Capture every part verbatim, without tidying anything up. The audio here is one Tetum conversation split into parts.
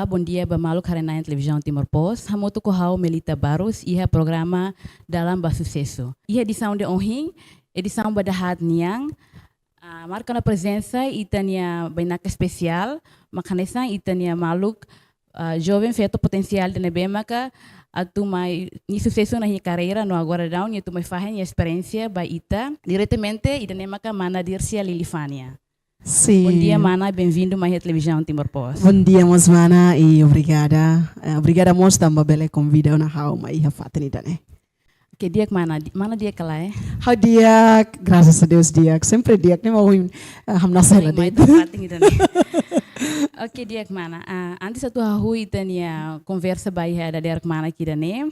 Bondia ba maluk haree-na'in Televizaun Timor Post, hamutuk ho ha'u Melita Barros, iha programa Dalan ba Susesu. Iha edisaun de ohin, edisaun ba dahaat nian, ah, marka ona prezensa ita-nia bainaka espesiál, mak hanesan ita-nia maluk, ah, joven feto potensiál ida ne'ebé maka atu mai, nia susesu ona iha karreira no agora daudaun nia atu mai fahe nia esperiénsia ba ita diretamente, ida-ne'e maka mana Dircia Lilifania. Sin. Bondia, mana, benvindu mai iha Televizaun Timor Post. Bondia mós, mana, i obrigada. Eh, obrigada mós tanba bele konvida ona ha'u mai iha fatin ida-ne'e. Oke, di'ak, mana, di-, mana di'ak ka lae? Ha'u di'ak, grasas a Deus di'ak. Sempre di'ak, ne'e mak ohin, eh, hamnasa hela de'it. Mai iha fatin ida-ne'e. Oke, di'ak, mana. Ah, antes atu hahú ita-nia konversa ba iha dadeer mana ida-ne'e,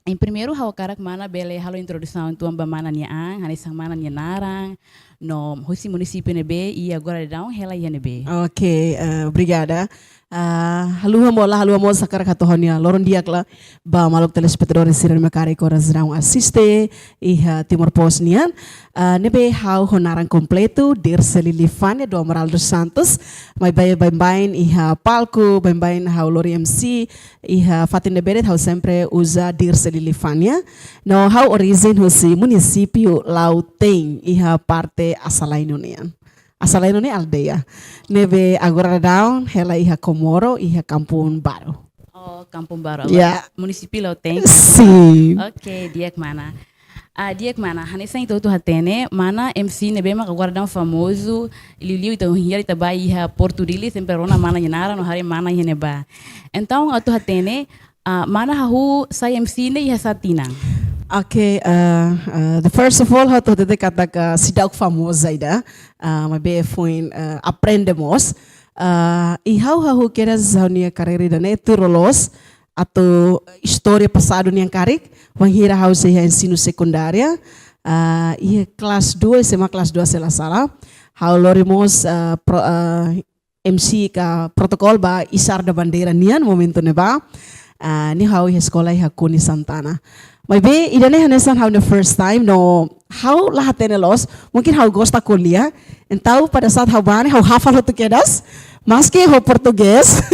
em primeiro, ha'u hakarak mana bele halo introdusaun uitoan ba mana nia an, hanesan mana nia naran, no husi munisípiu ne'ebé, i agora daudaun hela iha ne'ebé. Oke, eh, obrigada. Ah, haluha mós, haluha mós hakarak hato'o ha'u-nia loron di'ak lai ba maluk telespetadór sira ne'ebé mak karik oras daudaun asiste iha Timor Post nian. Ah, ne'ebé ha'u ho naran kompletu, Dirce Lilifania do Amaral dos Santos, maibé baibain iha palku, baibain ha'u lori M C, iha fatin ne'ebé de'it ha'u sempre uza Dirce Lilifania. No ha'u orijen husi munisípiu Lautein, iha parte Asalaino nian. Asalaino ne'e aldeia. Ne'ebé agora daudaun hela iha Comoro, iha Kampung Baru. Oh, Kampung Baru. Ya. Munisípiu Lautein. Sin. Oke, di'ak, mana. Ah, di'ak, mana, hanesan ita hotu hatene, mana M C ne'ebé mak agora daudaun famozu, liuliu ita, bainhira ita bá iha Porto Dili, sempre rona mana nia naran no haree mana iha ne'ebá. Entaun, atu hatene, ah, mana hahú sai M C ne'e iha sá tinan? Oke, eh, eh, the first of all, ha'u atu hatete katak seidauk famoza ida, ah, maibé foin, eh, aprende mós. Ah, i ha'u hahú kedas ha'u-nia karreira ida-ne'e tuir loloos, atu istória pasadu nian karik, bainhira ha'u sei iha ensinu sekundária, ah, iha kelas dua, S M A kelas dua se la sala, ha'u lori mós, ah, pro-, ah, M C ka protokolu ba Izar da Bandeira nian momentu ne'ebá, ah, ne'e ha'u iha eskola iha Kuni Santana. Maibé, ida-ne'e hanesan ha'u-nia first time, no ha'u la hatene loos, mungkin ha'u gosta ko'alia, entaun pada saat ha'u bá ne'e ha'u hafal hotu kedas, maski ho portugés.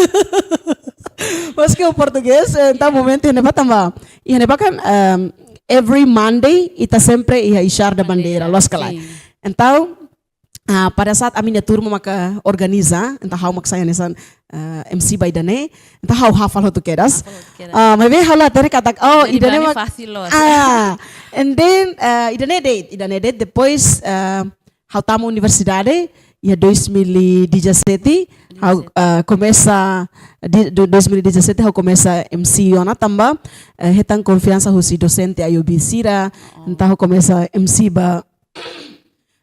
Maski ho portugés, eh, entaun momentu iha ne'ebá tanba. Iha ne'ebá kan, ehm, every Monday, ita sempre iha Izar da Bandeira, loos ka lae. Sin. Entaun, ah, pada saat ami-nia turma maka organiza, entaun ha'u mak sai hanesan, eh, M C ba ida-ne'e, entaun ha'u hafal hotu kedas. Hafal hotu kedas. Ah, maibé ha'u la hatene katak, oh, jadi ida-ne'e bani mak fasil loos. Ah, and then, eh, ida-ne'e de'it, ida-ne'e de'it, depois, eh, ha'u tama universidade, iha dois mil e dezassete, ha'u, eh, komesa, di, do, dois mil e dezassete, ha'u komesa M C ona tanba, eh, hetan konfiansa husi dosente I O B sira, entaun ha'u komesa M C ba,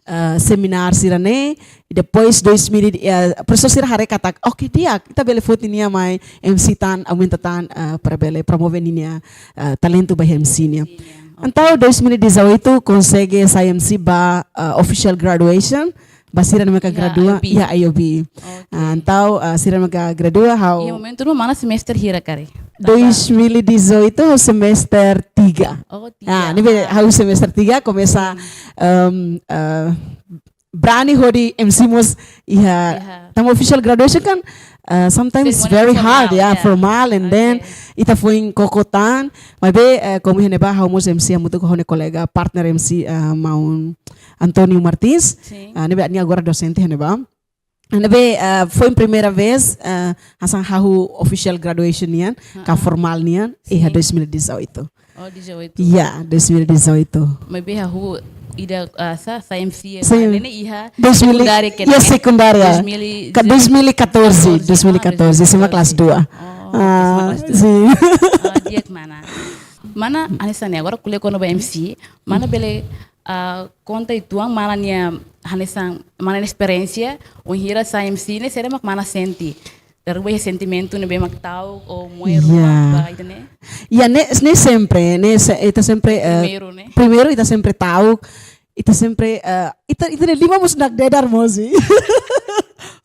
eh, semináriu sira-ne'e, i depois dois mil, eh, profesór sira haree katak, oke, di'ak, ita bele foti nia mai M C tan, aumenta tan, eh, para bele promove ninia, eh, talentu ba M C nian. Sim, oke. Entaun, dois mil e dezoito, konsege sai M C ba, eh, official graduation, ba sira ne'ebé mak gradua, I O B. Iha I O B. Oke. Ah, entaun, eh, sira ne'ebé mak gradua, ha'u. Iha momentu ne'ebá mana semester hira karik? Dois mil e dezoito, semester tiga. Oh, tiga. Ah, ne'ebé ha'u semester tiga, komesa, em, eh, brani hodi M C mós iha. Iha. Tanba official graduation kan, eh, sometimes very hard, formál, ya, formál, and then ita foin koko tan. Maibé, eh, komu iha ne'ebá ha'u mós M C hamutuk ho ha'u-nia kolega partner M C, eh, maun António Martins. Sin. Eh, ne'ebé nia agora dosente iha ne'ebá. Ne'ebé, eh, foin primeira vez, eh, hanesan hahú official graduation nian, ka formál nian, iha dois mil e dezoito. Oh, dezoito. Ya, dois mil e dezoito. Maibé hahú ida, ah, sa, sa M C, sin, ne'e iha dois mil, sekundária, iha sekundária. Dois mil e, ka dois mil e catorze, dois mil e catorze, S M A kelas dua. Oh, ah, S M A kelas dua. Sin. Ah, di'ak, mana. Mana, hanesan ne'e, agora ko'alia kona-ba M C, mana bele, ah, konta uitoan mana nia, hanesan, mana nia esperiénsia, bainhira sai M C ne'e, saida mak mana sente? Terus sentimentu ne'ebé mak ta'uk, ou moe ruma, ba ida-ne'e? Ya, ne'e, ne'e sempre, ne'e se-, ita sempre, eh, primeiru, ne'e? Primeiru ita sempre ta'uk, ita sempre, eh, ita, ita-nia liman mós nakdedar mós, eh.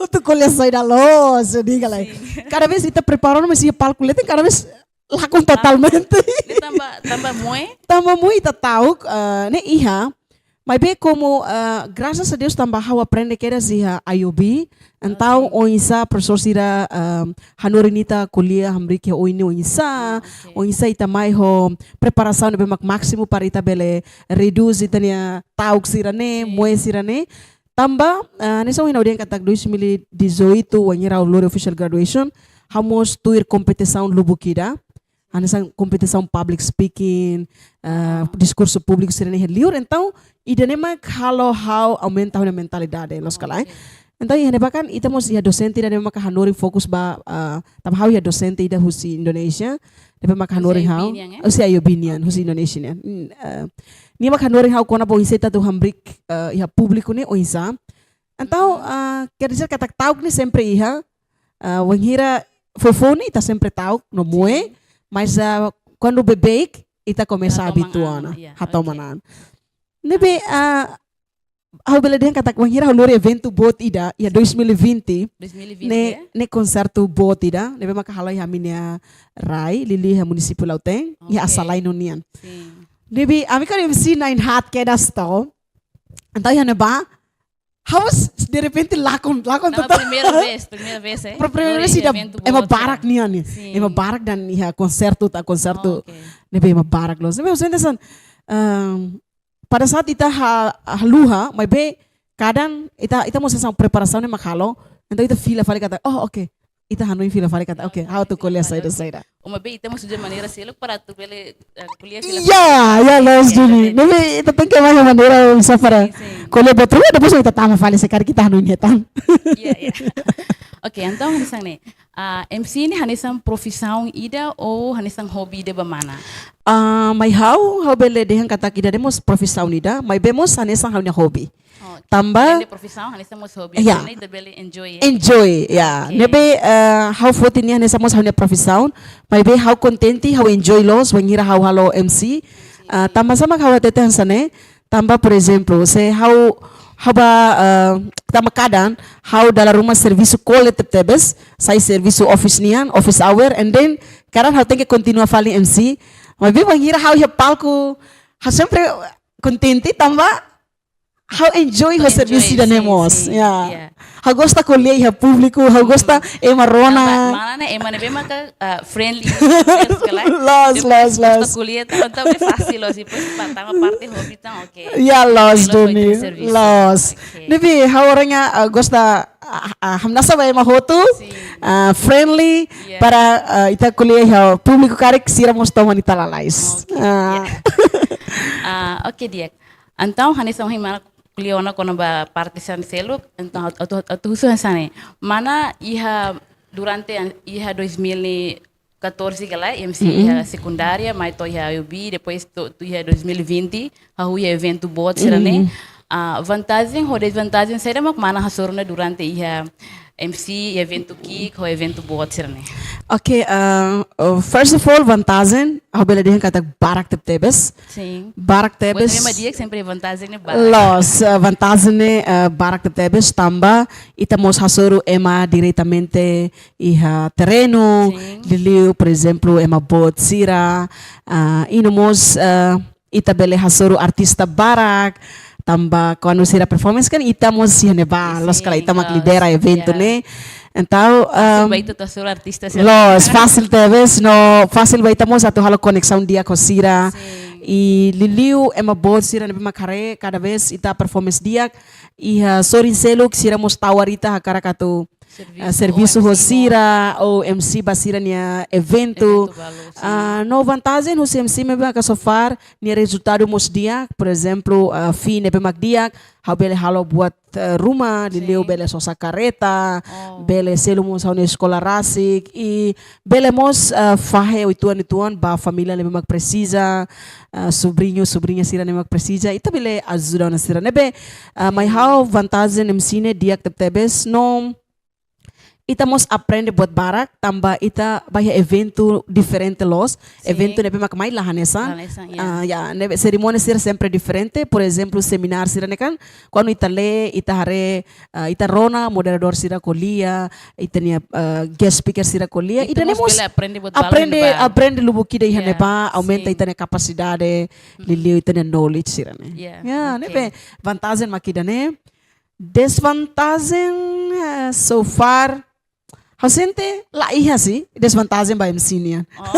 Atu ko'alia saida loos, diga lai. Sin. Kada vez ita prepara, mas iha palku leten, kada vez lakon totalmente. Ne'e tanba, tanba moe? Tanba moe ita ta'uk, eh, ne'e iha, Maibé komu, ah, grasas a Deus tanba ha'u aprende kedas iha I O B. Entaun, oinsá profesór sira, ah, hanorin ita ko'alia hamriik iha oin ne'e oinsá, oinsá ita mai ho preparasaun ne'ebé mak másimu para ita bele redús ita-nia ta'uk sira-ne'e, moe sira-ne'e. Tanba, ah, hanesan ohin ha'u dehan katak dois mil e dezoito, wainhira ha'u lori official graduation, ha'u mós tuir kompetisaun lubuk ida. Hanesan kompetisaun public speaking, ah, diskursu públiku sira-ne'e iha li'ur. Entaun, ida-ne'e mak halo ha'u aumenta ha'u-nia mentalidade, loos ka lae. Entaun, iha ne'ebá kan, ita mós iha dosente ida ne'ebé maka hanorin fokus ba, ah, tanba ha'u iha dosente ida husi Indonézia, ne'ebé maka hanorin ha'u, husi I O B nian, husi Indonézia nian. Mm, ah, nia maka hanorin ha'u kona-ba oinsá ita atu hamriik, ah, iha públiku ne'e oinsá. Entaun, ah, quer dizer katak ta'uk ne'e sempre iha, ah, wainhira fofoun ne'e ita sempre ta'uk no moe, mas, ah, kuandu beibeik ita komesa abitua ona, hatoman an. Ne'ebé, ah, ha'u bele dehan katak wainhira ha'u lori eventu boot ida iha dois mil e vinte, ne'e, ne'e konsertu boot ida ne'ebé maka hala'o iha ami-nia rai, liuliu iha munisípiu Lautein, iha Asalaino nian. Ne'ebé ami kan M C na'in-haat kedas to. Entaun iha ne'ebá, ha'u s-, derrepente lakon, lakon total. Primeira vez, primeira vez, eh? Primeira vez ida, ema barak nian ne'e. Ema barak dan iha konsertu, ta konsertu. Ne'ebé ema barak loos. Ne'ebé, ha'u sente hanesan, ehm, pada saat ita ha-, haluha, maibé kadang ita, ita mós hanesan preparasaun ne'e mak halo, entaun ita fila fali katak, oh, oke. Ita hanoin fila fali katak, oke, ha'u atu ko'alia saida, saida. Maibé ita mós uza maneira seluk para atu bele, eh, ko'alia fila fali. Ya, ya, loos duni. Ne'ebé ita tenke mai maneira oinsá para ko'alia buat ruma, depois ita tama fali se karik ita hanoin hetan. Ya, ya. Oke, entaun hanesan ne'e. Ah, M C ne'e hanesan profisaun ida ou hanesan hobi ida ba mana? Ah, mai ha'u, ha'u bele dehan katak ida-ne'e mós profisaun ida, maibé mós hanesan ha'u-nia hobi. Oh, tanba, além de profisaun, hanesan mós hobi. Ya. Entaun ita bele enjoy, ya? Enjoy, ya. Oke. Ne'ebé, eh, ha'u foti nia hanesan mós ha'u-nia profisaun, maibé ha'u kontente, ha'u enjoy loos, wainhira ha'u halo M C. Ah, tanba sá mak ha'u hatete hanesan ne'e, tanba, por ezemplu, se ha'u, ha'u ba, eh, tanba kadang, ha'u dala ruma servisu kole tebetebes, sai servisu office nian, office hour, and then, kadang ha'u tenke kontinua fali M C, maibé wainhira ha'u iha palku, ha'u sempre kontente, tanba ha'u enjoy ho servisu ida-ne'e mós. Ya. Ha'u gosta ko'alia iha públiku, ha'u gosta ema rona. Mana ne'e, ema ne'ebé maka, ah, friendly, friends ka lae. Loos, loos, loos. Gosta ko'alia, entaun, entaun ne'e fasil loos, depois pa-, tanba parte hobi tan, oke. Ya, loos duni. Loos. Oke. Ne'ebé ha'u orangnya, ah, gosta, ah, ah, hamnasa ba ema hotu, ah, friendly, para, ah, ita ko'alia iha públiku karik sira mós toman ita lalais. Oke, ya. Ah, oke, di'ak. Entaun, hanesan ohin mana ko'alia ona kona-ba parte sira seluk, entaun atu, atu, atu husu hanesan ne'e. Mana iha durante an-, iha dois mil e catorze ka lae, M C iha sekundária, mai to'o iha I O B, depois to'o, to'o iha dois mil e vinte, hahú iha eventu boot sira-ne'e. Ah, vantajen ho desvantajen saida mak mana hasoru ona durante iha M C, eventu ki'ik, ho eventu boot sira-ne'e? Oke, ah, oh, first of all, vantajen, ha'u bele dehan katak barak tebetebes. Sin. Barak tebes. Buat ema di'ak sempre vantajen ne'e barak. Loos, eh, vantajen ne'e, eh, barak tebes tanba ita mós hasoru ema diretamente iha terrenu, liuliu, por ezemplu, ema boot sira, ah, i no mós, eh, ita bele hasoru artista barak, tanba kuandu sira performance kan ita mós iha ne'ebá, loos ka lae, ita mak lidera eventu ne'e. Entaun, fasil, em, ba ita atu hasoru artista sira. Loos, fasil tebes, no fasil ba ita mós atu halo koneksaun di'ak ho sira. Sin. I liuliu ema boot sira ne'ebé mak haree, kada vez ita performance di'ak, iha sorin seluk sira mós tawar ita hakarak atu, eh, servisu ho sira, ou M C ba sira-nia eventu. Eventu balu, sin. Ah, no vantajen husi M C ne'ebé maka so far, nia rezultadu mós di'ak, por ezemplu, ah, fee ne'ebé mak di'ak, ha'u bele halo buat, eh, ruma, liuliu bele sosa kareta, bele selu mós ha'u-nia eskola rasik, i bele mós, eh, fahe uitoan-uitoan ba família ne'ebé mak presiza, eh, sobriñu, sobriña sira ne'ebé mak presiza, ita bele ajuda ona sira. Ne'ebé, eh, mai ha'u vantajen M C ne'e di'ak tebetebes, no ita mós aprende buat barak, tanba ita ba iha eventu diferente loos, Sin. Eventu ne'ebé mak mai la hanesan. La hanesan, ya. Ah, ya, ne'ebé serimónia sira sempre diferente, por ezemplu, semináriu sira ne'e kan, kuandu ita lee, ita haree, ah, ita rona moderadór sira ko'alia, ita-nia, ah, guest speaker sira ko'alia, Ita ita ne'e mós mós bele aprende buat balu aprende, iha ne'ebá. Aprende lubuk ida iha Ya, ne'ebá, aumenta sin. Ita-nia kapasidade, liuliu ita-nia knowledge sira-ne'e. Ya, Ya, oke. Ne'ebé vantajen mak ida-ne'e. Desvantajen, eh, so far, ha'u sente la iha sih, desvantajen ba M C nian. Oh.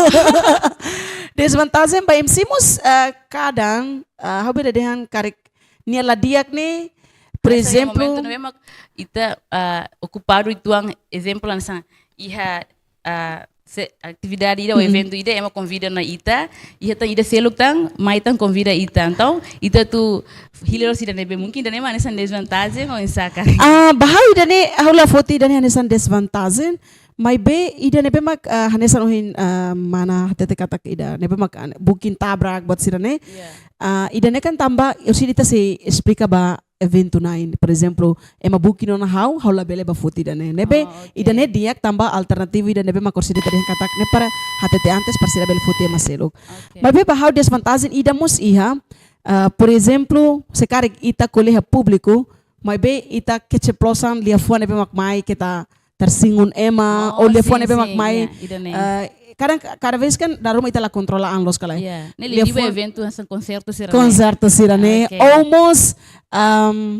Desvantajen ba M C mós, eh, kadang, eh, ha'u bele dehan karik nia la di'ak ne'e, por Esa iha ezemplu, momentu ne'ebé mak ita, ah, okupadu uitoan, ezemplu hanesan iha, ah, se atividade ida ou Mm-mm. eventu ida ema konvida ona ita, iha tan ida seluk tan, mai tan konvida ita. Entaun, ita atu hili loos ida-ne'ebé, mungkin ida-ne'e mak hanesan desvantajen ou oinsá karik? Ah, ba ha'u ida-ne'e, ha'u la foti ida-ne'e hanesan desvantajen, maibé ida ne'ebé mak, ah, hanesan ohin, ah, mana hatete katak ida ne'ebé mak, ah, bukin tabrak buat sira-ne'e. Ya. Ah, ida-ne'e kan tanba, orsida ita sei esplika ba eventu na'in, por ezemplu, ema bukin ona ha'u, ha'u labele ba foti ida-ne'e. Ne'ebé, Oh, oke. Ida-ne'e di'ak tanba alternativu ida ne'ebé mak orsida ita dehan katak ne'e para hatete antes para sira bele foti ema seluk. Oke. Maibé ba ha'u desvantajen ida mós iha, ah, por ezemplu, se karik ita ko'alia iha públiku, maibé ita keceplosan liafuan ne'ebé mak mai keta tersinggung ema, Oh, ou liafuan sin, ne'ebé mak sin, mai, ya, ida-ne'e. ah, kadang, kada vez kan dala ruma ita la kontrola an loos ka lae. Ya, ne'e Liafuan liuliu ba eventu hanesan konsertu sira-ne'e. Konsertu sira-ne'e. Oke. Ou mós, um,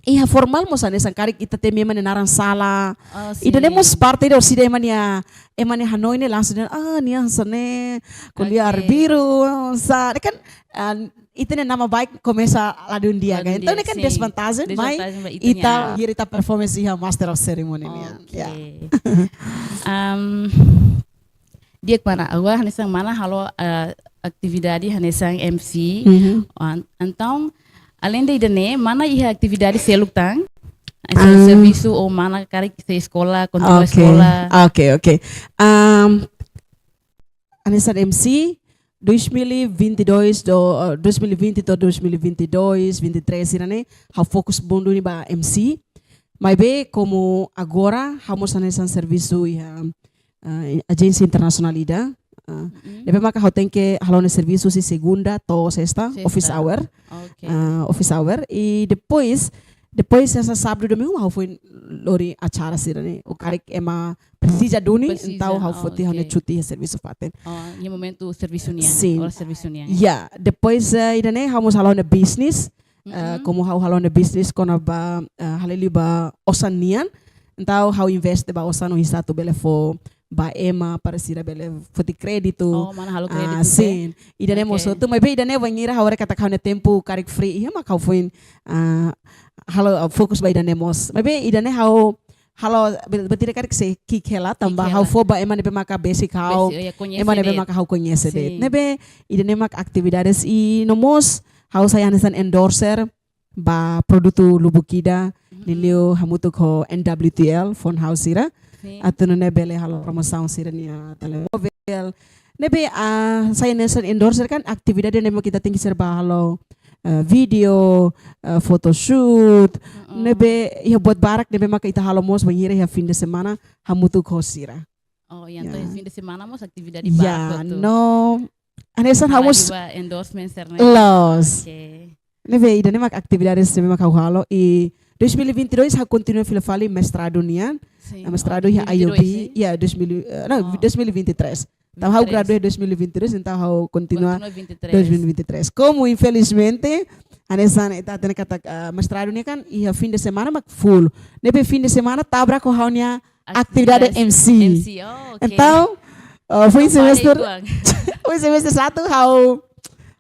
iha formál mós hanesan karik ita temi ema nia naran sala. Oh, Ida-ne'e sin. Mós parte ida orsida ema nia, ema nia hanoin ne'e langsung dehan, ah, nia hanesan ne'e, ko'alia Oke. arbiru, sa, ne'e kan, ah, ita-nia nama baik komesa ladún di'ak, Ladún kan? Entaun di'ak, ne'e kan sin. Desvantajen mai, Desvantajen ba ita, ita-nia. Iha ita performance iha Master of Ceremony nian. Oke. Ya. Am, di'ak mana, agora hanesan mana halo, ah, atividade hanesan M C. Mhm. An-, entaun, alende ida-ne'e, mana iha atividade seluk tan? Hanesan Ah. Servisu ou mana karik sei eskola, kontinua Oke, eskola? Oke, oke. Um, hanesan M C, dois mil e vinte e dois, do, uh, dois mil e vinte to'o dois mil e vinte e dois, vinte e três sira-ne'e, ha'u fokus bun duni ba M C. Maibé, komu agora, ha'u mós hanesan servisu iha, uh, ajénsia internasionál ida. Uh, Mm-mm. Ne'ebé maka ha'u tenke halo ne'e servisu husi segunda to'o sesta, Sesta. Office hour. Oke. Ah, office hour. I depois, depois hanesan sábadu, domingu, ha'u foin lori acara sira-ne'e. Ou karik ema presiza duni, Presiza, entaun ha'u ah, foti ha'u-nia oke. cuti iha servisu fatin. Oh, iha momentu servisu nian, Sin. Oras servisu nian. Ya, depois, eh, ida-ne'e ha'u mós halo ha'u-nia business. Eh, Mm-mm. Komu ha'u halo ha'u-nia business kona-ba, eh, hale'u liu ba osan nian. Entaun ha'u investe ba osan oinsá atu bele fó ba ema para sira bele foti kréditu. Oh, mana halo Ah, kréditu, sin. Ida-ne'e mós Oke. hotu, maibé ida-ne'e wainhira ha'u haree katak ha'u-nia tempu karik free iha, mak ha'u foin, ah, halo, ah, fokus ba ida-ne'e mós. Maibé ida-ne'e ha'u halo be-, buat ida karik sei ki'ik hela, tanba Ki'ik ha'u hela. Fó ba ema ne'ebé maka besik ha'u, Besik, ya, koñese ema ne'ebé de'it. Maka ha'u koñese de'it. Sin. Ne'ebé ida-ne'e mak atividades i no mós ha'u sai hanesan endorser ba produtu lubuk ida, Mhm. liuliu hamutuk ho N W T L, fon ha'u sira. Sin. Atu nune'e bele halo promosaun sira-nia telemóvel. Ne'ebé, ah, sai hanesan endorser kan atividade ne'ebé ita tenke ser ba halo, eh, vídeo, eh, photoshoot. Mm-mm. Ne'ebé iha buat barak ne'ebé maka ita halo mós bainhira iha fim de semana hamutuk ho sira. Oh, ya, entaun Ya. Fim de semana mós atividade Ya, barak hotu. No, hanesan ha'u mós endorsement sira-ne'e. Loos. Oke. Ne'ebé ida-ne'e mak atividades ne'ebé mak ha'u halo. I dois mil e vinte e dois ha'u kontinua fila fali mestradu nian. Sin. Ah, mestradu iha I U B. Dois mil e vinte e dois, sin? Ya, dois mil, eh, no, oh, dois mil e vinte e três. Entaun ha'u gradua dois mil e vinte e dois, entaun ha'u kontinua dois mil e vinte e três. Kontinua vinte e três. Como, infelizmente, hanesan ita hatene katak, ah, mestradu nian kan iha fim de semana mak full. Ne'ebé fim de semana tabrak ho ha'u-nia atividade M C. M C, oh, oke. Entaun, ah, foin semestre, foin semestre satu ha'u,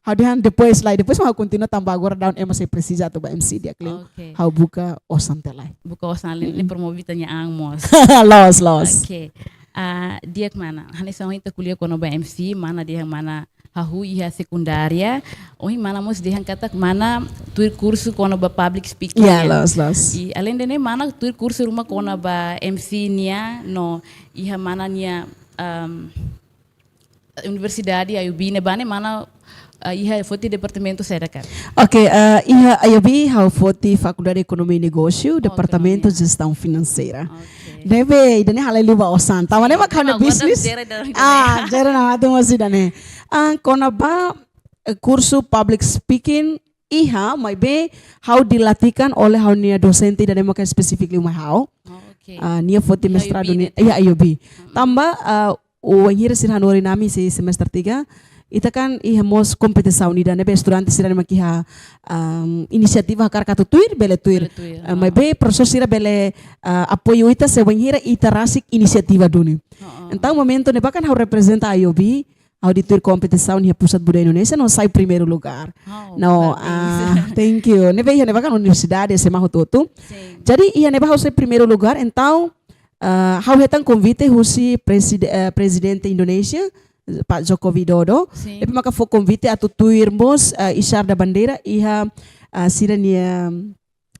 ha'u dehan depois lai, depois mak ha'u kontinua tanba agora daudaun ema sei presiza atu ba M C di'ak liu. Oke. Ha'u buka osan tiha lai. Buka osan lai, mm-mm, ne'e promove ita-nia an mós. Loos, loos. Oke. Ah, di'ak mana, hanesan ohin ita ko'alia kona-ba M C, mana dehan mana hahú iha sekundária, ohin mana mós dehan katak mana tuir kursu kona-ba public speaking. Ya, loos, loos. I alende ne'e mana tuir kursu ruma kona-ba M C nian, no iha mana nia, um, universidade I U B ne'ebá ne'e mana Ah, iha foti departamentu saida karik? Oke, eh, iha IOB ha'u foti Fakuldade Ekonomia e Negósiu, Oh, Departamentu Ekonomia. Jestaun Finanseira. Oke. Ne'ebé, ida-ne'e halai liu ba osan. Tanba ne'e mak ha'u-nia Agora bisnis. jere dalam Ah, ida-ne'e. jere na atu mós ida-ne'e. Ah, kona-ba, eh, kursu public speaking iha, maibé ha'u dilatihkan oleh ha'u-nia dosente ida-ne'e maka spesífiku liu mai ha'u. Oh, oke. Ah, nia foti Iha mestradu IOB ne'e, ne'e, iha IOB. Hmm. Tanba, ah, wainhira sira hanorin ami husi semester tiga, ita kan iha mós kompetisaun ida ne'ebé estudante sira-ne'e mak iha, am, inisiativa hakarak atu tuir, bele tuir. Bele tuir, Ah, ah. maibé profesór sira bele, ah, apoiu ita se wainhira ita rasik inisiativa duni. Ah, ah. Entaun, momentu ne'ebá kan ha'u reprezenta IOB, ha'u tuir kompetisaun iha Pusat Budaya Indonesia, no sai primeiru lugar. Oh, No, parabéns. ah, thank you. Ne'ebé iha ne'ebá kan universidade, SMA hotu-hotu. Sin. Jadi, iha ne'ebá ha'u sai primeiru lugar, entaun, ah, ha'u hetan konvite husi preside-, eh, prezidente Indonézia, Pak Joko Widodo. Sin. Ne'ebé maka fó konvite atu tuir mós, eh, izar da bandeira iha, ah, sira-nia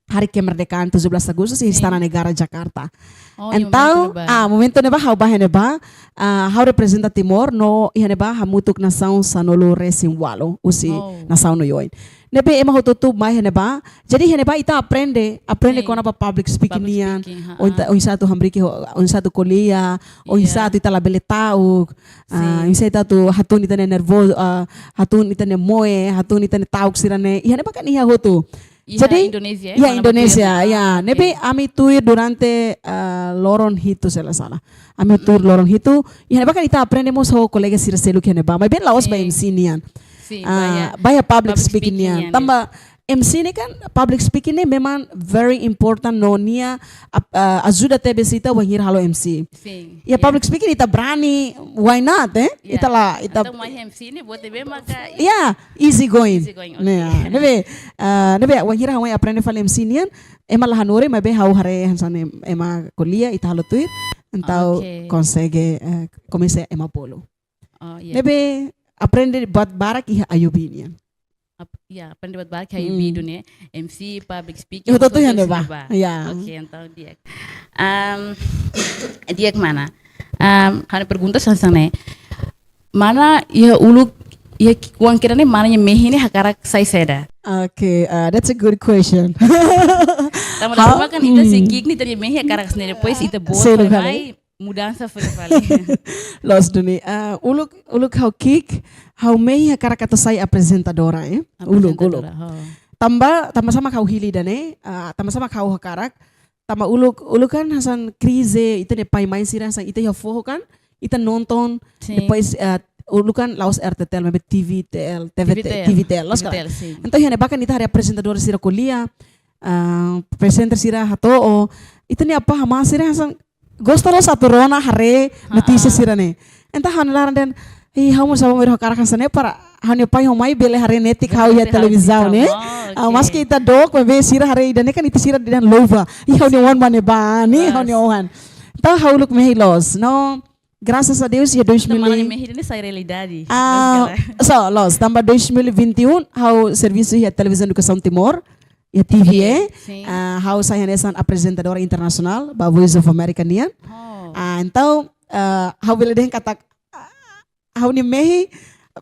Hari Kemerdekaan tujuh belas Agustus iha Sin. Istana Negara Jakarta. Oh, iha Entaun, momentu ne'ebá. ah, momentu ne'ebá ha'u bá iha ne'ebá, ah, ha'u reprezenta Timor, no iha ne'ebá hamutuk nasaun sanulu-resin-ualu, husi Oh. nasaun oioin. Ne'ebé ema hotu-hotu mai iha ne'ebá. Jadi iha ne'ebá ita aprende, aprende Sin. kona-ba public speaking Public nian. speaking, ha, Oin ta-, ha. oinsá atu hamriik ho, oinsá atu ko'alia, oinsá Iya. atu ita labele ta'uk, ah, Sin. oinsá ita atu hatún ita-nia nervozu, ah, hatún ita-nia moe, hatún ita-nia ta'uk sira-ne'e. Iha ne'ebá kan iha hotu. Iha Jadi, Indonézia, eh, iha mana Indonézia, betul, ya. ah, oke. Ne'ebé ami tuir durante, ah, loron hitu, se la sala. Ami tuir loron hitu, iha ne'ebá kan ita aprende mós ho kolega sira seluk iha ne'ebá. Maibé la'ós ba Sin. M C nian. Sin, Ah, ba iha ba iha public public speaking speaking nian. nian, Tanba yes. M C ne'e kan, public speaking ne'e memang very important no nia ap-, ah, ajuda tebes ita wainhira halo M C. Sin, Iha ya. public speaking ita brani, why not, eh? Ya. Ita la, ita Entaun mai M C ne'e buat ne'ebé maka Ya, easy going. Easy going, oke. Ne'e, ne'ebé, ah, ne'ebé, wainhira ha'u mai aprende fali M C nian, ema la hanorin, maibé ha'u haree hanesan em-, ema ko'alia, ita halo tuir, entaun Oke. konsege, eh, komesa ema bolu. Oh, iya. Ne'ebé, aprende buat barak iha IOB nian. Ap-, ya, aprende buat barak iha IOB Hmm. duni, M C, public speaking, Iha hotu-hotu iha hotu-hotu ne'ebá. iha ne'ebá. Ya. Oke, entaun di'ak. Am, di'ak mana? Am, ha'u-nia pergunta hanesan ne'e. Mana iha uluk, iha ki-, oan kedas ne'e mana nia mehi ne'e hakarak sai saida? Oke, ah, that's a good question. Tanba Ha'u, dala ruma kan ita sei hmm. ki'ik ne'e ita-nia mehi hakarak sai ne'e, depois ita boot Sei fali lugar, mai eh? mudansa fali fali. Loos duni, ah, uluk, uluk ha'u ki'ik, ha'u mehi hakarak atu sai aprezentadora, eh? Uluk, uluk. Aprezentadora, ho. Tanba, tanba sá mak ha'u hili ida-ne'e, ah, tanba sá mak ha'u hakarak, tanba uluk, uluk kan hanesan krize, ita-nia pai-mãe sira hanesan ita iha foho kan, ita nonton, Sin. depois, eh, uluk kan la'ós RTTL, maibé TVTL, TVT, TVTL. TVTL, la'ós ka? TVTL, sin. Entaun, iha ne'ebá kan ita haree aprezentadora sira ko'alia, ah, presenter sira hato'o, ita-nia apá amá sira hanesan gosta loos atu rona haree Ah, notísia ah. sira-ne'e. Entaun ha'u-nia laran dehan, "Ih, ha'u mós ha'u mós hakarak hanesan ne'e para ha'u-nia pai ho mãe bele haree netik ha'u iha Haree televizaun ne'e." televizaun, oh, Ah, oke. maski ita dook, maibé sira haree ida-ne'e kan ita sira dehan louva. "Ih, ha'u-nia oan mak ne'ebá, ne'e Loos. ha'u-nia oan." Entaun ha'u uluk mehi loos. No, graças a Deus, iha dois mil Entaun, mana nia mehi ne'e sai realidade. Ah, Loos ka lae? so, loos, tanba dois mil e vinte e um, ha'u servisu iha Televizaun Edukasaun Timor, iha T V A. Oke, sin. Ah, ha'u sai hanesan aprezentadora internasionál, ba Voice of America nian. Oh. Ah, entaun, ah, ha'u bele dehan katak, ah, ha'u-nia mehi,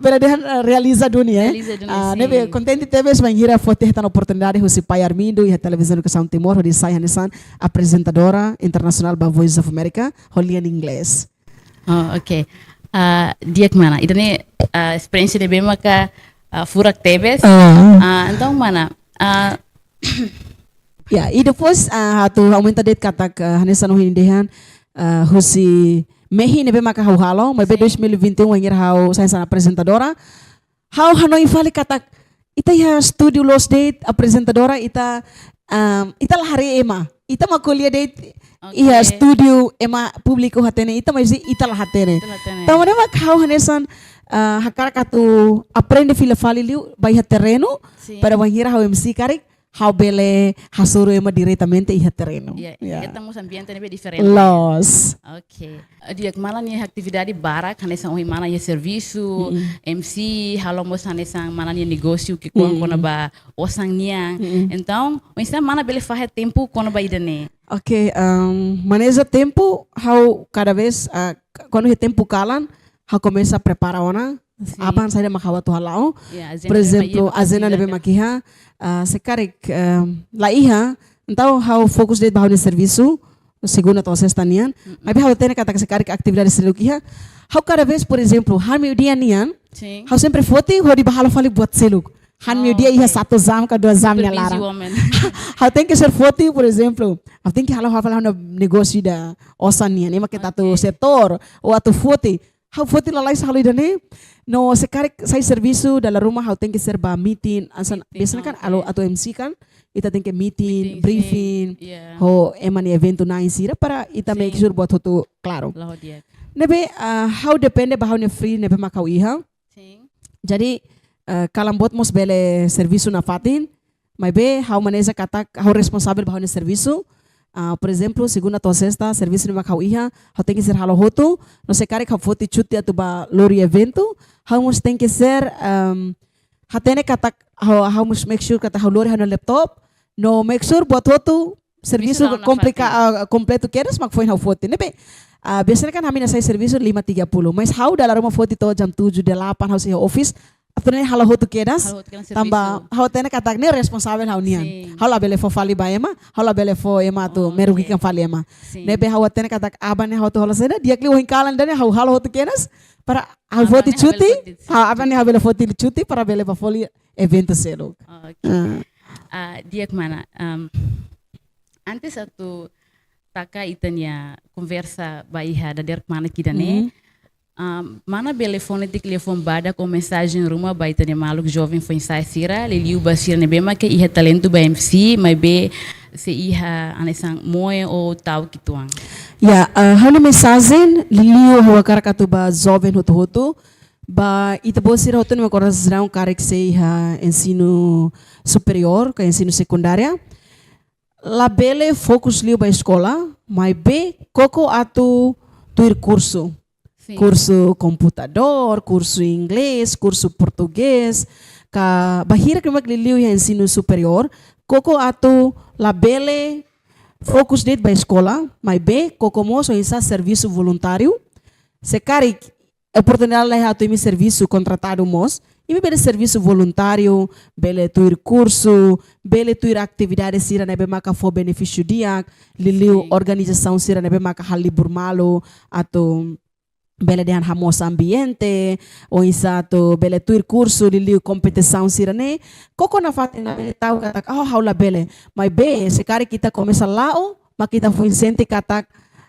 bele dehan, ah, realiza duni, eh. Realiza duni, Ah, sin. ne'ebé kontente tebes bainhira foti hetan oportunidade husi pai Armindo, iha Televizaun Edukasaun Timor, hodi sai hanesan aprezentadora internasionál ba Voice of America, ho lian inglés. Oh, oke. Ah, di'ak mana? Ida-ne'e, ah, esperiénsia ne'ebé maka, ah, furak tebes. Ah. Ah, entaun mana? Ah, Ya, i depois, ah, atu aumenta de'it katak, ah, hanesan ohin dehan, ah, husi mehi ne'ebé maka ha'u halo, maibé Sin. dois mil e vinte e um wainhira ha'u sai hanesan aprezentadora. Ha'u hanoin fali katak, ita iha estúdiu loos de'it, aprezentadora ita, am, ita la haree ema. Ita mak ko'alia de'it Oke. iha estúdiu ema públiku hatene ita, maibé ita la hatene. Ita la hatene. Tanba ne'e mak ha'u hanesan, ah, hakarak atu aprende fila fali liu ba iha terrenu, Sin. para wainhira ha'u M C karik, ha'u bele hasoru ema diretamente iha terrenu. Ya, Ya. hetan mós ambiente ne'ebé diferente. Loos. Oke. Di'ak, mana nia atividade barak, hanesan ohin mana nia servisu, Mm-mm. M C, halo mós hanesan mana nia negósiu ki'ikoan Mm-mm. kona-ba osan nian. Mm-mm. Entaun, oinsá mana bele fahe tempu kona-ba ida-ne'e? Oke, em, maneja tempu, ha'u kada vez, ah, k-, kuandu iha tempu kalan, ha'u komesa prepara ona, Sin. Aban saida mak ha'u atu hala'o. Ya, ajenda ne'ebé mak iha, ajenda ne'ebé mak iha, ah, se karik, ah, la iha, entaun ha'u fokus de'it ba ha'u-nia servisu, segunda to'o sesta nian. Mm-mm. Maibé ha'u hatene katak se karik atividade seluk iha, ha'u kada vez, por ezemplu, han meiudia nian, sin, ha'u sempre foti hodi bá halo fali buat seluk. Han meiudia iha, oke, satu jam ka dua jam nia laran. Super busy woman. Ha'u tenke ser foti, por ezemplu, ha'u tenke halo, halo fali ha'u-nia negósiu ida osan nian, ema ke atu, oke, setór, ou atu foti. Ha'u foti lalais halo ida-ne'e. No se karik sai servisu dala ruma ha'u tenke ser ba meeting, hanesan, meeting, biasanya kan, oke, alo atu M C kan, ita tenke meeting, meeting, briefing, sin, ya, ho ema nia eventu na'in sira para ita, sin, make sure buat hotu klaru. La'o di'ak. Ne'ebé, ah, ha'u depende ba ha'u-nia free ne'ebé mak ha'u iha. Sin. Jadi, ah, kalan boot mós bele servisu nafatin, maibé ha'u maneja katak ha'u responsavel ba ha'u-nia servisu. Ah, por ezemplu, segunda to'o sesta, servisu ne'ebé mak ha'u iha, ha'u tenke ser halo hotu, no se karik ha'u foti cuti atu bá lori eventu, ha'u mós tenke ser, ehm, hatene katak ha'u, ha'u mós make sure katak ha'u lori ha'u-nia laptop, no make sure buat hotu servisu, servisu la komplika, nafatin, ah, kompletu kedas mak foin ha'u foti. Ne'ebé, ah, biasanya kan ami-nia sai servisu lima tiga puluh, mas ha'u dala ruma foti to'o jam tujuh, delapan ha'u sei iha office, atu nune'e halo hotu kedas, halo hotu kedas tanba servisu. Ha'u hatene katak ne'e responsavel ha'u-nian. Sin. Ha'u labele fó fali ba ema, ha'u labele fó ema atu, oke, merugikan fali ema. Sin. Ne'ebé ha'u hatene katak aban ne'e ha'u atu halo saida, di'ak liu ohin kalan ida-ne'e ha'u halo hotu kedas, para ha'u foti cuti, aban ne'e ha'u bele foti cuti para bele bá foti eventu seluk. Oke. Ah. Ah, di'ak mana, em, antes atu taka ita-nia konversa ba iha dadeer mana ida-ne'e. Mhm. Am, mana bele fó netik liafuan badak ka mensajen ruma ba ita-nia maluk joven foin-sa'e sira, liuliu ba sira ne'ebé maka iha talentu ba M C, maibé sei iha hanesan moe ou ta'uk uitoan. Ya, ah, ha'u-nia mensajen, liuliu ha'u hakarak atu ba joven hotu-hotu, ba ita-boot sira hotu ne'ebé korasaun karik sei iha ensinu superiór, ka ensinu sekundária. Labele fokus liu ba eskola, maibé koko atu tuir kursu. Sin. Kursu komputadór, kursu inglés, kursu portugés, ka bainhira ne'ebé mak liuliu iha ensinu superiór, koko atu labele fokus de'it ba eskola, maibé koko mós oinsá servisu voluntáriu. Se karik oportunidade la iha atu imi servisu kontratadu mós, imi bele servisu voluntáriu, bele tuir kursu, bele tuir atividade sira ne'ebé maka fó benefísiu di'ak, liuliu, sin, organizasaun sira ne'ebé maka halibur malu, atu bele dehan hamoos ambiente, oinsá atu bele tuir kursu, liuliu kompetisaun sira-ne'e. Koko nafatin, labele ta'uk katak, "Oh, ha'u labele." Maibé, se karik ita komesa la'o, mak ita foin sente katak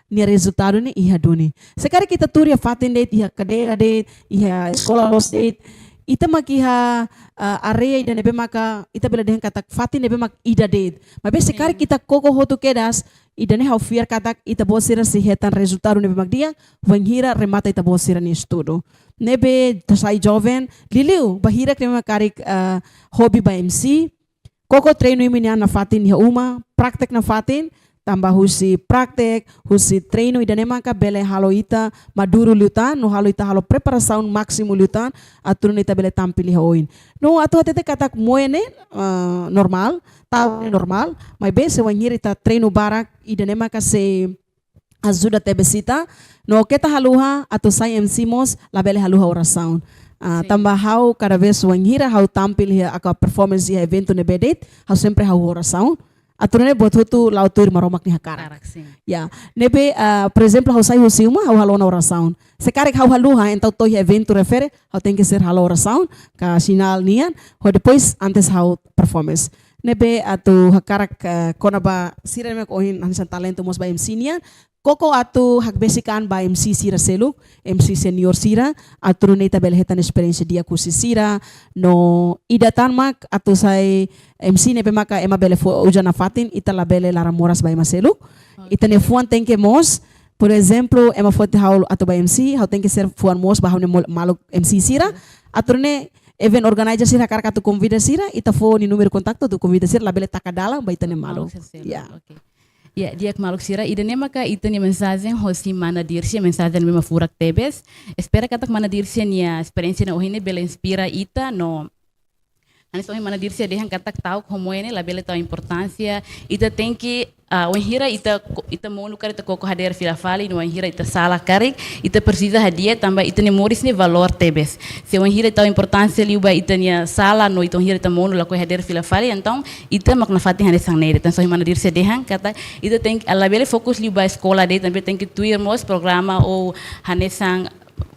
nia rezultadu ne'e iha duni. Se karik ita tuur iha fatin de'it, iha kadeira de'it, iha eskola loos de'it, ita mak iha, ah, área ida ne'ebé maka ita bele dehan katak fatin ne'ebé mak ida de'it. Maibé se karik, sin, ita koko hotu kedas, ida-ne'e ha'u fiar katak ita-boot sira sei hetan rezultadu ne'ebé mak di'ak, wainhira remata ita-boot sira-nia estudu. Ne'ebé ita sai joven, liuliu bainhira ne'ebé mak karik, ah, hobi ba M C, koko treinu imi-nia an nafatin iha uma, praktek nafatin, tanba husi praktek, husi treinu ida-ne'e maka bele halo ita maduru liután, no halo ita halo preparasaun másimu liután, atu nune'e ita bele tampil iha oin. No atu hatete katak moe ne'e, ah, normál, ta'uk ne'e normál, maibé se wainhira ita treinu barak, ida-ne'e maka sei ajuda tebes ita, no keta haluha atu sai M C mós labele haluha orasaun. Ah, sin. Tanba ha'u kada vez wainhira ha'u tampil iha, ka performance iha eventu ne'ebé de'it, ha'u sempre halo orasaun. Atu nune'e buat hotu la'o tuir Maromak nia hakarak. Hakarak, sin. Ya, ne'ebé, ah, por ezemplu, ha'u sai husi uma, ha'u halo ona orasaun. Se karik ha'u haluha, entaun to'o iha eventu refere, ha'u tenke ser halo orasaun, ka sinál nian, ho depois antes ha'u performance. Ne'ebé atu hakarak, eh, kona-ba sira ne'ebé ohin hanesan talentu mós ba M C nian, koko atu hakbesik an ba M C sira seluk, M C senior sira, atu nune'e ita bele hetan esperiénsia di'ak husi sira, no ida tan mak atu sai M C ne'ebé maka ema bele fó uza nafatin, ita labele laran moras ba ema seluk. Oke. Ita-nia fuan tenke moos, por ezemplu, ema foti ha'u atu ba M C, ha'u tenke ser fuan moos ba ha'u-nia mol-, maluk M C sira, atu nune'e event organizer sira hakarak atu konvida sira, ita fó nia númeru kontaktu atu konvida sira, labele taka dalan ba ita-nia maluk. Maluk sira seluk. Ya. Oke. Ya, di'ak maluk sira, ida-ne'e maka ita-nia mensajen hosi mana Dirce, mensajen ne'ebé mak furak tebes. Espera katak mana Dirce nia esperiénsia ne'e ohin ne'e bele inspira ita no hanesan ohin mana Dirce dehan katak ta'uk ho moe ne'e labele tau importánsia. Ita tenke Ah, wainhira ita ko-, ita monu karik ita koko hadeer fila fali, no wainhira ita sala karik, ita presiza hadi'a tanba ita-nia moris ne'e valór tebes. Se wainhira ita importánsia liu ba ita-nia sala, no ita wainhira ita monu lakohi hadeer fila fali, entaun ita mak nafatin hanesan ne'e. Entaun, ohin mana Dirce dehan katak ita tenke, labele fokus liu ba eskola de'it, tanba tenke tuir mós programa ou hanesan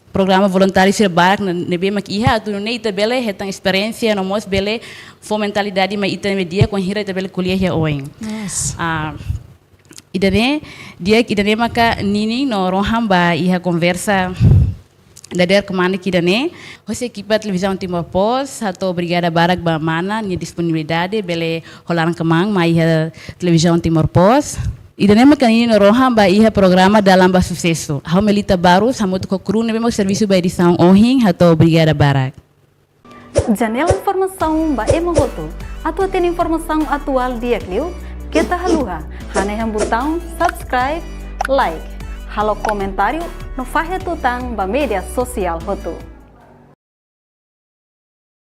programa voluntáriu sira barak ne'ebé mak iha, atu nune'e ita bele hetan esperiénsia no mós bele fó mentalidade mai ita-nia media, wainhira ita bele ko'alia iha oin. Yes. Ah, ida-ne'e, di'ak, ida-ne'e maka ninin no rohan ba iha konversa dadeer kmanek ida-ne'e. Hosi ekipa Televizaun Timor Post hato'o obrigada barak ba mana nia disponibilidade bele hola laran kmaan mai iha Televizaun Timor Post. Ida-ne'e maka ninin no rohan ba iha programa Dalan ba Susesu. Ha'u Melita Barros, hamutuk ho kru ne'ebé mak servisu ba edisaun ohin, hato'o obrigada barak. Janela informasaun ba ema hotu. Atu hatene informasaun atuál di'ak liu, keta haluha hanehan butaun subscribe, like, halo komentáriu no fahe tutan ba média sosiál hotu.